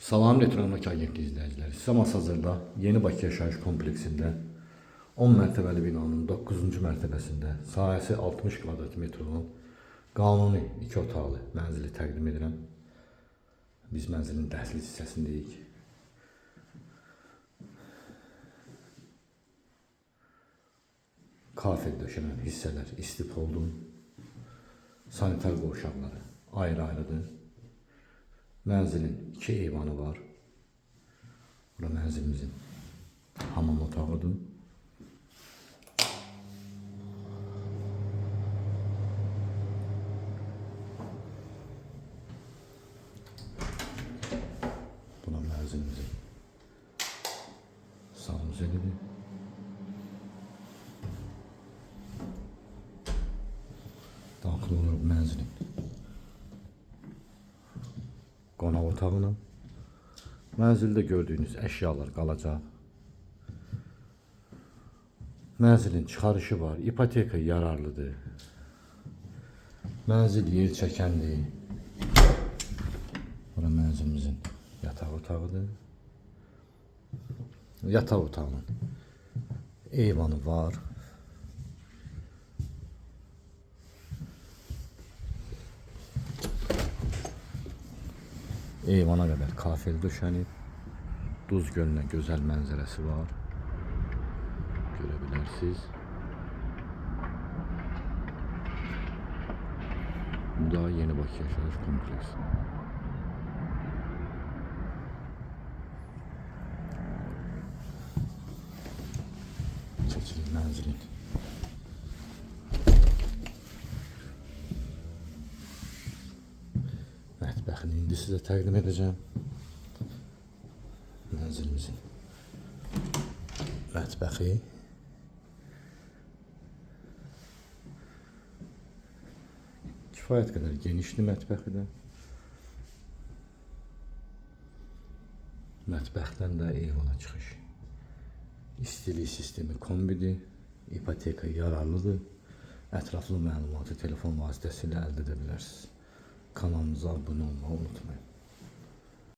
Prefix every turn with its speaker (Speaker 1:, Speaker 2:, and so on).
Speaker 1: Salam Elektron Agentliyi izləyiciləri. Sizə Masazırda Yeni Bakı yaşayış kompleksində 10 mərtəbəli binanın 9-cu mərtəbəsində sahəsi 60 kvadrat metr olan qanuni 2 otaqlı mənzili təqdim edirəm. Biz mənzilin dəhliz hissəsindəyik. Kafel döşənən hissələr istipoldur. Sanitar qovşaqları ayrı-ayrıdır. Mənzilin iki eyvanı var. Bura mənzilimizin hamam otağıdır. Bura mənzilimizin sanuzelidir. Daxil oluruq mənzilin qonaq otağına. Mənzildə gördüyünüz əşyalar qalacaq. Mənzilin çıxarışı var. İpoteka yararlıdır. Mənzil yer çəkəndir. Bura mənzilimizin yataq otağıdır. Yataq otağının eyvanı var. Eyvana qədər kafel döşənib. Duz gölünə gözəl mənzərəsi var. Görə bilərsiniz. Bu da Yeni Bakı yaşayış kompleksi. Keçirik mənzilin. Mətbəxini indi sizə təqdim edəcəm. Mənzilimizin mətbəxi. Kifayət qədər genişli mətbəxi də. Mətbəxdən də eyvana çıxış. İstilik sistemi kombidir. İpoteka yararlıdır. Ətraflı məlumatı telefon vasitəsilə əldə edə bilərsiniz. Kanalımıza abunə olmağı unutmayın.